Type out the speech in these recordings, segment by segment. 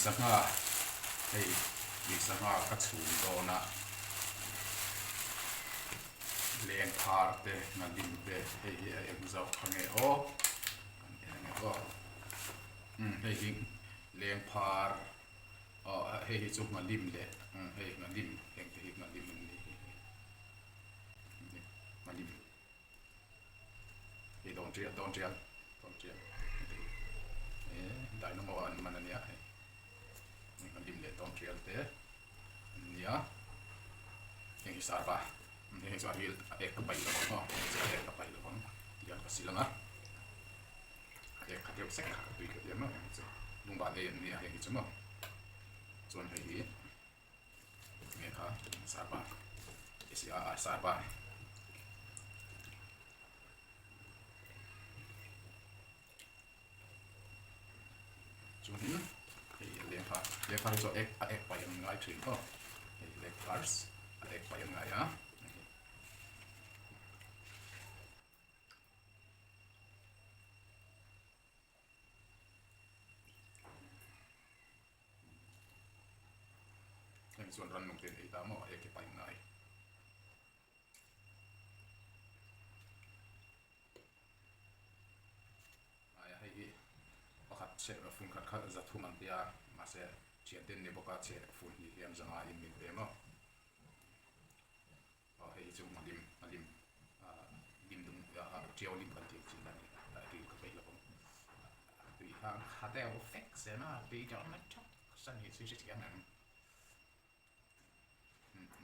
sangha hei tui sangha ka chhum dawn a leng phar te nghalim te hei hi a eng zauh kha nge aw kan en ange aw umm hei hi leng phar aw hei hi chu nghalim leh umm hei nghalim heng te hi nghalim an ni nghalim. Hei dawn tial dawn tial dawn tial e dynamo an man ania hei an lim leh dawn tial te an nia heng hi sarva heng hi chu a ril a ek ka paih lo ang aw a ek ka paih lo ang tihian ka sil anga a ek kha deuh sek kha ka tui ka ti ang heng hi chu lungban ei an nia heng hi chu maw chuan hei hi Nge kha sarpa a sarpa chuanin hei a leng kha leng kha hi chu ek a ek paih an ngai thin aw hei leg phars a ek paih an ngai a. Heng chuan rannung te an ei ta maw a ek hi paih ngai. Aia hei hi pakhat chhe fun khat kha za thum an tia mahse thian te an ni bawk a chhe fun hi hian za ngaiin min pe maw. Aw hei hi chu hmalim hmalim ah lim dum ah tiau lim kan tih ang chi kha a ni a ril ka peih lo ang a tui hang kha deuh vek zel a tui deuh na thak san hi chu hrethiam em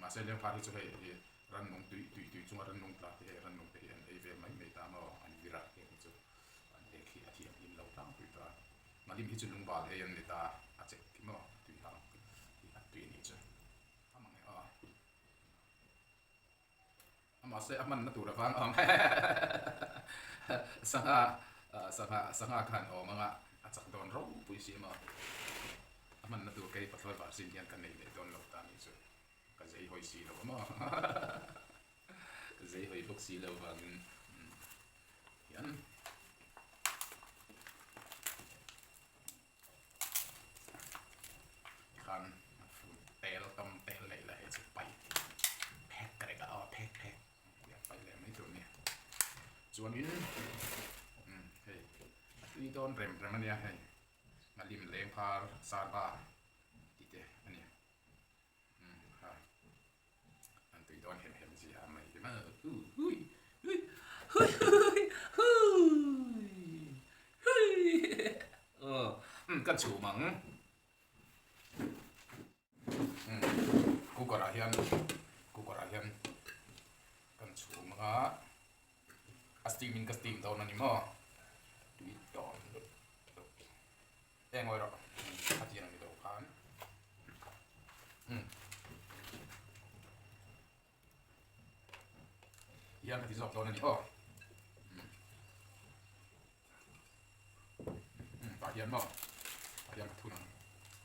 mahse lengphar hi chu hei hi rannung tui tui tui chunga rannung tla te hei rannung te hi an ei vel mai mai ta maw an vir a heng hi chu an ek hi a thianghlim lo tlangpui ta hmalim hi chu lungbal ei an ni ta a chek khi maw a tui hang hi a tui a nih chu a mang e aw. Mahse a hmanna tur avang awm sangha sangha sangha khan awm anga a chak dawn ropui si maw a hmanna tur kei pathlawi var sin hian ka nei leh dawn lo ta ni chu ka zei hawi si lo maw ka zei hawi bawk si lo vangin hian. Tikhan fun tel tam tel leh la hei chu paih phek ka rek a aw phek phek tia paih leh mai tur a ni. Chuanin umm hei a tui dawn rem rem a nia hei Nghalim lengphar sarba tih te a ni. Umm ha an tui dawn hem hem zia mai hi maw hu hui hui hui hui hui hui umm kan chhum ang umm cooker ah hian cooker ah hian kan chhum ang a a steam in ka steam dawn a ni maw tui dawn lutuk. Eng ngawi rawh a ti ang ni lo khan hian ka ti zawk dawn a ni aw tah hian maw tah hian ka thun ang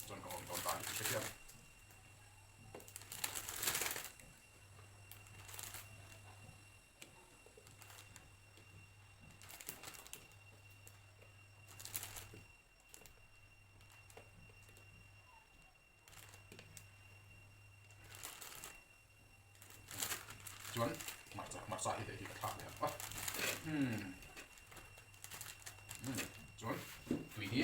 chuan ka awm dawn ta a ni tih hrethiam. Chuan hmarcha hmarcha hi hei hi ka thlak leh ang a umm umm chuan tui hi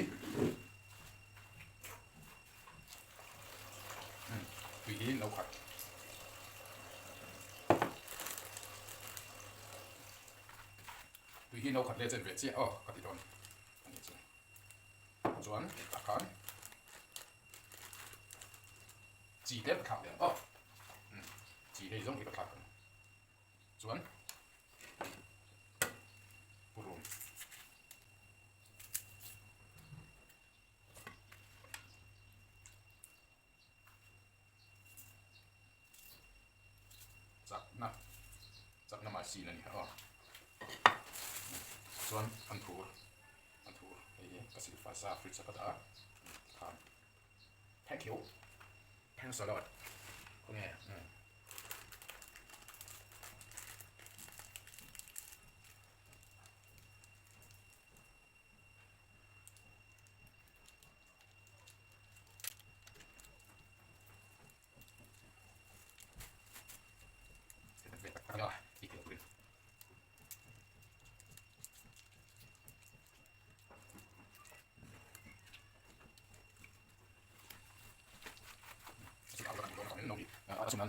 umm tui hi no khat tui hi no khat leh chen ve chiah aw ka ti dawn a ni chu. Chuan tah khan chi te ka thlak leh ang aw chi hei zawng hi ka thlak ang chuan purun chakna chakna machine a ni aw chuan an thur an thur hei hi ka silfai sa fridge a ka dah a tikhan thank you thanks a lot khawnge umm. Umm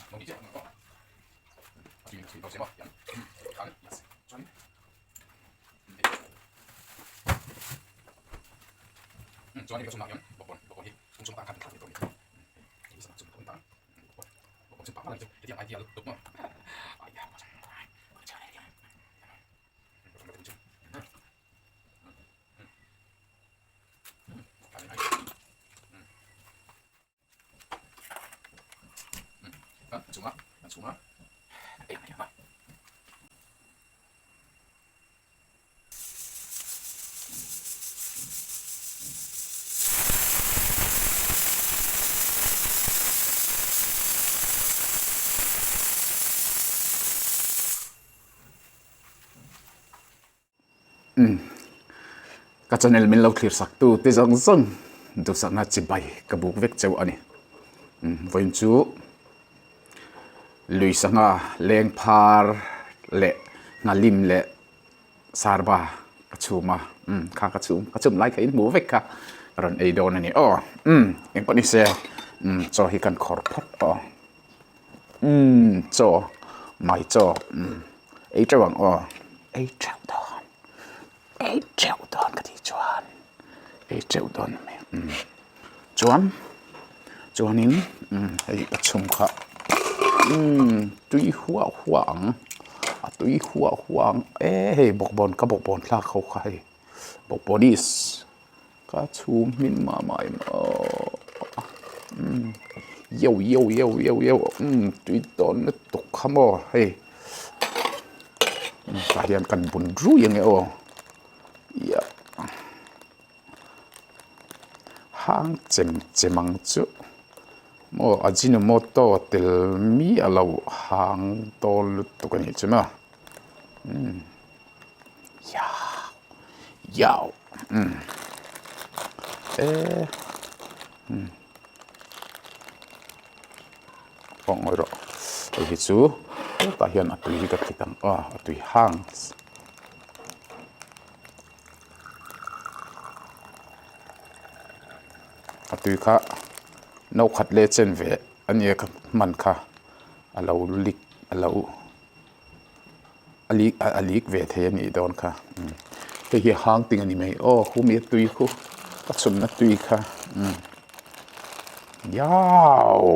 ka channel min lo thlir sak tu te zawng zawng duhsakna chibai ka buk vek cheu a ni umm vawiin chu lui sangha leng phar leh nghalim leh sarba ka chhum a umm kha ka chhum ka chhum lai kha in hmuh vek kha ka rawn ei dawn a ni aw umm engpawh ni se umm chaw hi kan khawr phawt aw umm chaw mai chaw umm ei teuh ang aw ei teuh dawn ei teuh dawn ka tih chuan ei teuh dawn a ni umm chuan chuanin umm hei ka chhum kha umm tui huah huah ang a tui huah huah ang e hei bawkbawn ka bawkbawn thlak ho kha hei bawkbawnis. Ka chhum hmin mah mah em aw umm yo yo yo yo yo umm tui tawn lutuk kha maw hei tah hian kan bun rui ange aw iah hang chem chem ang chu maw ajinomoto tel miah lo hang tawn lutuk a nih chu maw umm. Yao umm eh umm aw ngawi rawh hei hi chu hetah hian a tui hi ka thlit ang aw a tui hang a tui kha no khat leh chen ve a nia ka hman kha a lo lik a lo. a lik a lik ve thei a nih dawn kha hei hi hang ting a ni mai aw khumi a tui khu ka chhunna tui kha umm yao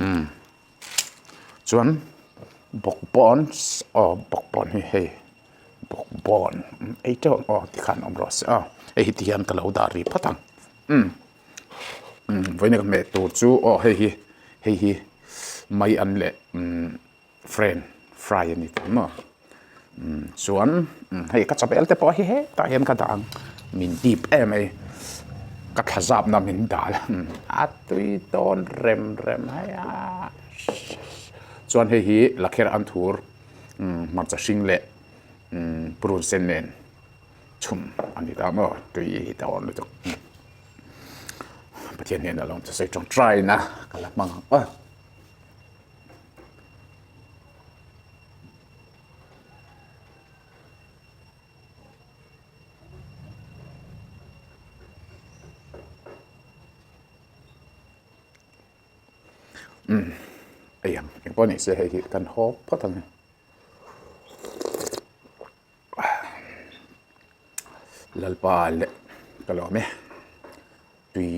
umm chuan bawkbawn aw bawkbawn hi hei bawkbawn ei teuh ang aw tikhan awm rawh se aw hei hi tihian ka lo dah rih phawt ang umm. Umm vawiin ka hmeh tur chu aw hei hi hei hi mai an leh umm friend fry a ni ta maw umm chuan hei ka chawbel te pawh hi hetah hian ka dah ang min dip em mai ka thla zap na min dal a tui dawn rem rem mai a chuan hei hi lakher an thur umm hmarcha hring leh umm purun sen nen chhum a ni ta maw tui dawn lutuk. Pathian hnenah lo sawi tawngtai na ka la hmang ang aw. Umm ei ang engpawh ni se hei hi kan haw phawt ang e. Lalpa leh ka lawm e tui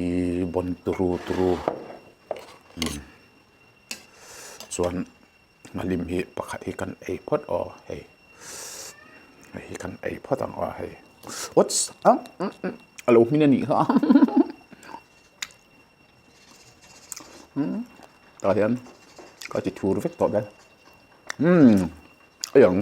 bawn turu turu umm chuan nghalim hi pakhat hi kan ei phawt aw hei hei hi kan ei phawt ang aw hei whats a a lo hmin a nih kha umm tah hian ka ti thur vek tawh dawn umm ei ang.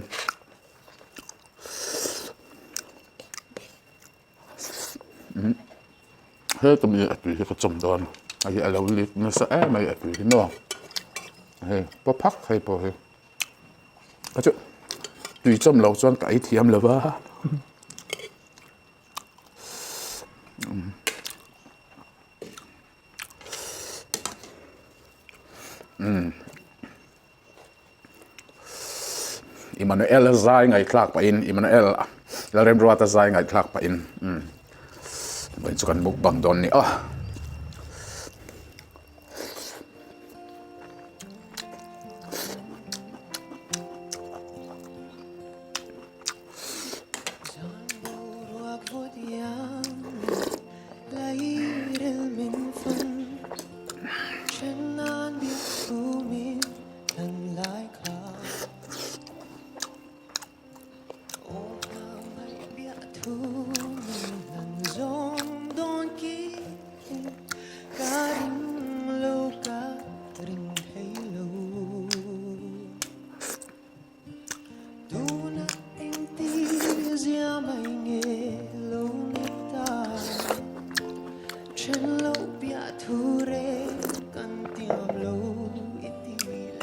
He tumi a tui hi ka chawm dawn a hei a lo lik nasa em mai a tui hi maw hei paw phak hei pawh hi ka chu tui chawm loh chuan ka ei thiam lo va. Immanuel a zai ngaihthlak pahin Immanuel Lalremruata zai ngaihthlak pahin umm vawiin chu kan mukbang dawn a ni aw.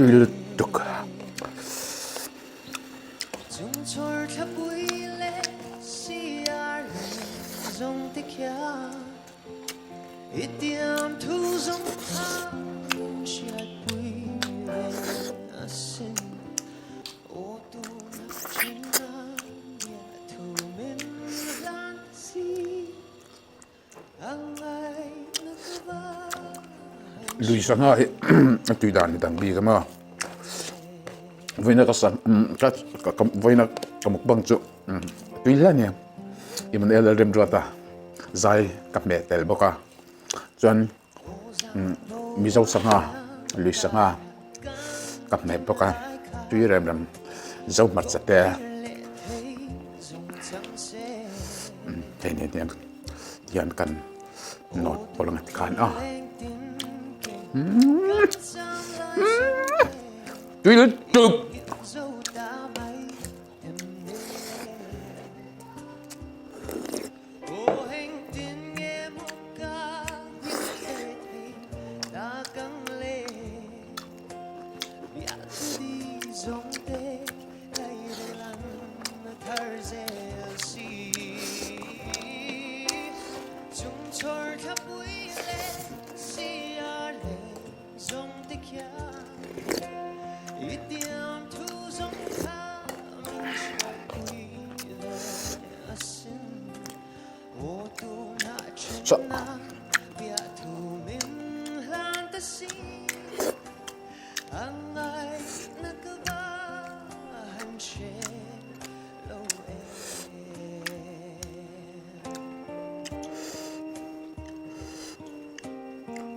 Tui lutuk. Lui sangha hi a tui dan hi dang bik a maw vawiina ka sang ka ka vawiina ka mukbang chu a tui hle a ni Immanuel Lalremruata zai ka hmeh tel bawk a chuan Mizo sangha lui sangha ka hmeh bawk a tui rem rem zo hmarcha te hei nen hian tihian kan nawt pawlh ang tikhan a tui lutuk.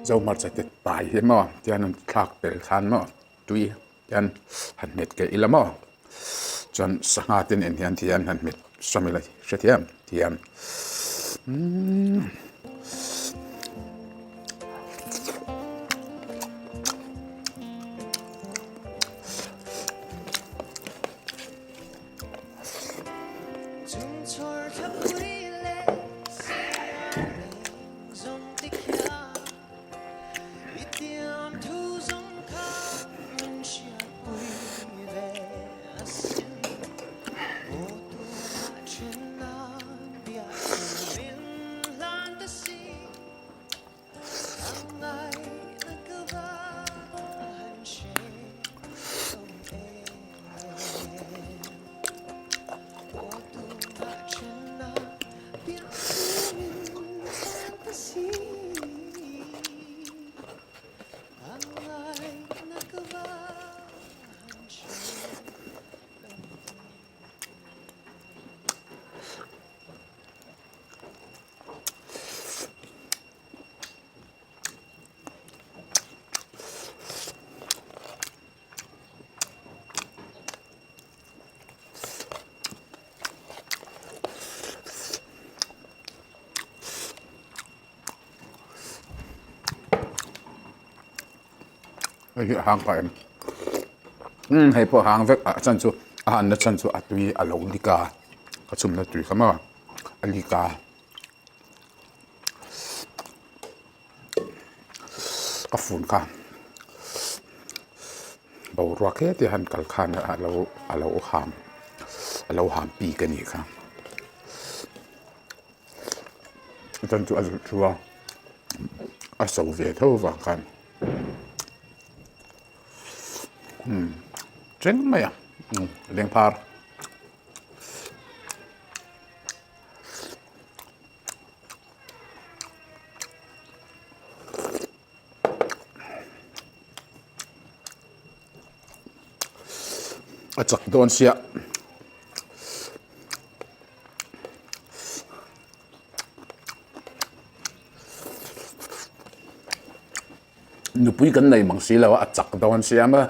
Zo hmarcha te pai hi maw tian an thlak tel khan maw tui hian han hmet keh ila maw chuan sangha te nen hian ti hian han hmet sawm ila hrethiam ti hian umm. Hei hi a hang pah em umm hei pawh a hang vek a chan chu a hanna chan chu a tui a lo lik a ka chhumna tui kha maw a lik a. Ka fun kha boruak heti han kal khan a lo a lo ham a lo ham pik a nih kha chuan chu a zut thu a a so ve tho vang khan umm cheng mai a lengphar. A chak dawn sia. Nupui kan nei mang si lo a, a chak dawn sia maw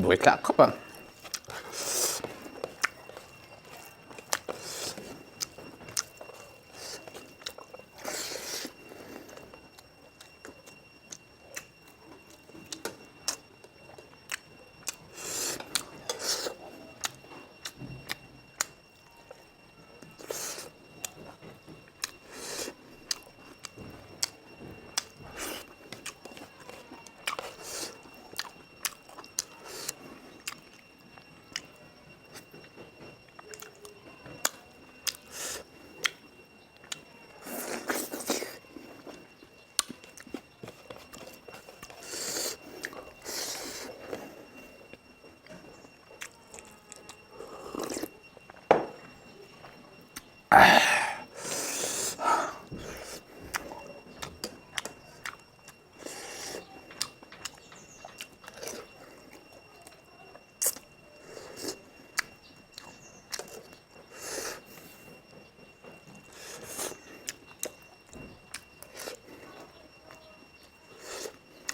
buaithlak khawp ang.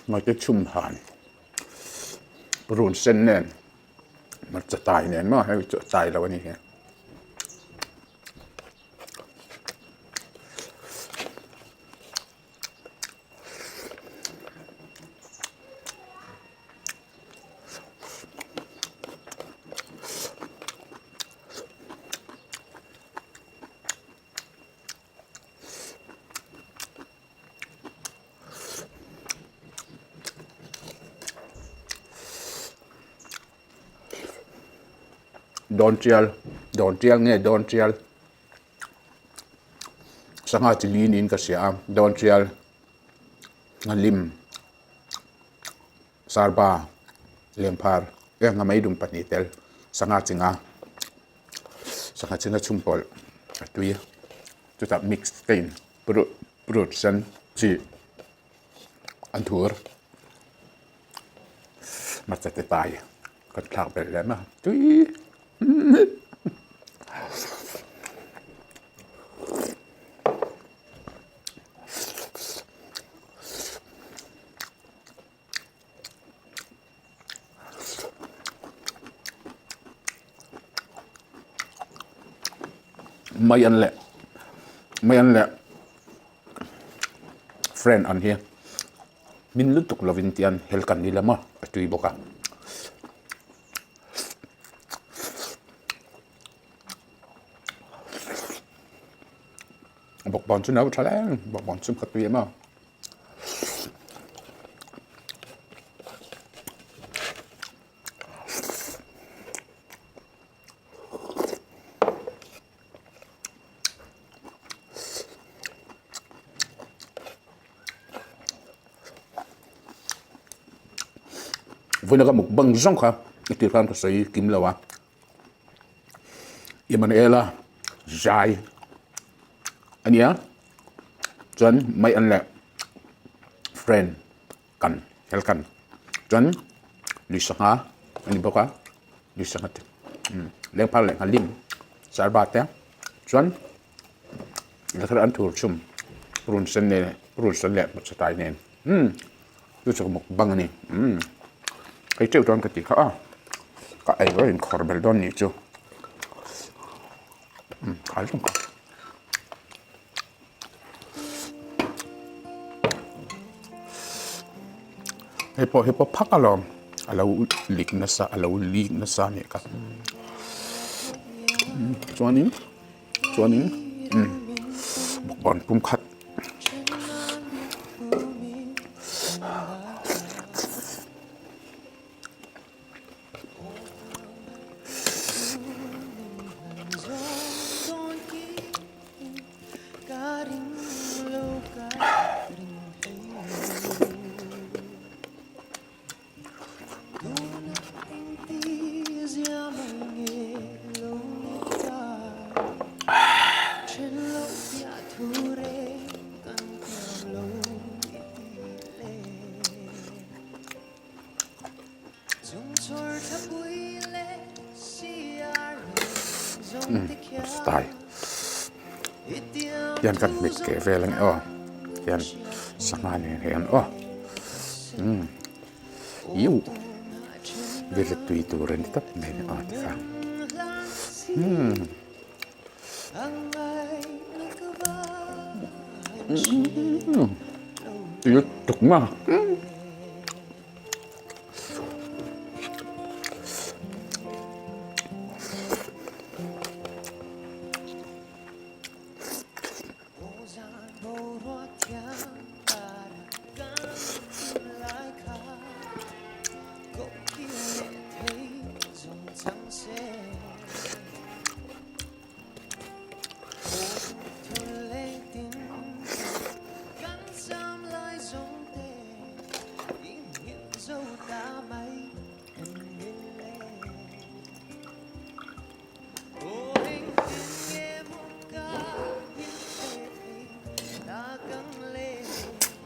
Ngaite chhum han run sen nen hmarcha tai nen maw hei chu a tai lo a ni hi. Dawn tial dawn tial nge dawn tial sangha chi li niin ka hria a dawn tial nghalim sarba lengphar eng nga mai dum pahnih tel sangha chi nga sangha chi nga chhum pawlh a tui chutah mix te in purun sen chi an thur hmarcha te tai kan thlak belh leh mai a tui. Mai an leh mai an leh friend ang hi hmin lutuk lovin tian hel kan ni lem a a tui bawk a. Bawkbawn chu no tha hle bawkbawn chu ka tui em a. Vawiin a ka mukbang zawng kha i tih khan ka sawi kim lo a. Emmanuela zai a nia chuan mai an leh friend kan hel kan chuan lui sangha a ni bawk a lui sangha te lengphar leh nghalim sarba te chuan an thur chhum run sen nen run sen leh hmarcha tai nen umm chu chu mukbang a ni umm hei teuh chuan ka ti kha a ka ei rawih in khawr belh dawn nih chu umm khai hlawm kha. Hei pawh hi pawh phak alawm a lo lik nasa a lo lik nasa a nih kha chuanin chuanin umm bawkbawn pum khat. Style hian kan hmet keh vel a ni aw hian sangha nen hian aw umm iuh vel tui tur a ni tawp mai a ni aw tikhan umm. Tui lutuk ma.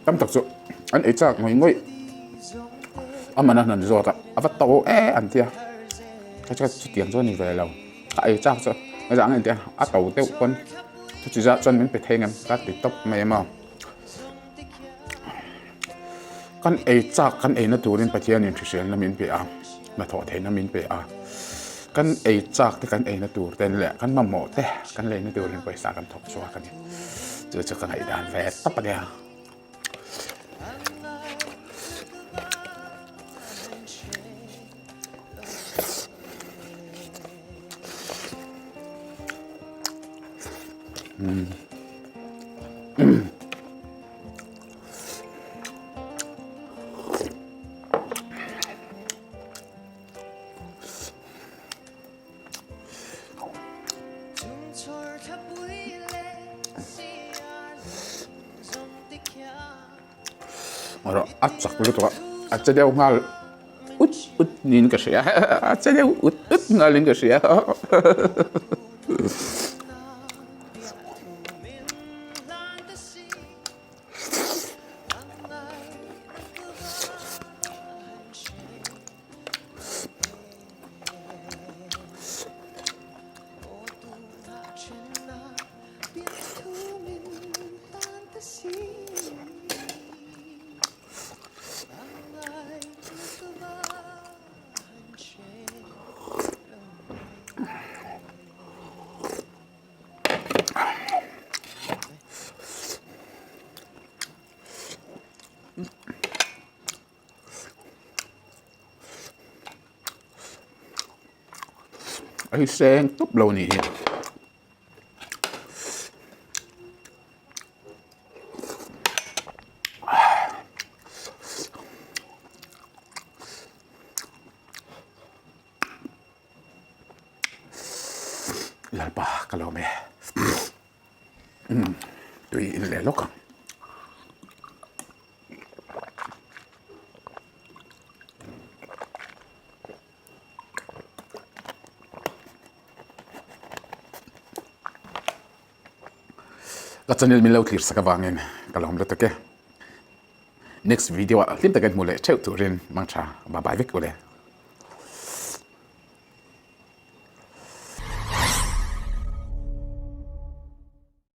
Tam tak chu an ei chak ngawih ngawih a man a hnan zawt a a va to e an tia ka chu chutiang chu a ni ve lo a ei chak chu a zah ang tia a to deuh pawn chuti zah chuan min pe thei ngem ka ti tawp mai a maw. Kan ei chak kan eina turin Pathianin hriselna min pe a, hnathawh theihna min pe a. Kan ei chak te kan eina tur ten leh kan mamawh te kan leina turin pawisa kan thawk chhuak a ni. Chu chu ka ngaihdan ve tawp a nia. A chak lutuk a a che deuh nghal ut ut niin ka hria a che deuh ut ut nghalin ka hria. A hi seng tawp lo a nih hi. Lalpa ka lawm e tui in leh lawk ang. Ka channel min lo thlir sak avangin ka lawm lutuk e. Next video ah hlim takin hmu leh theuh turin mang tha bye bye vek ule.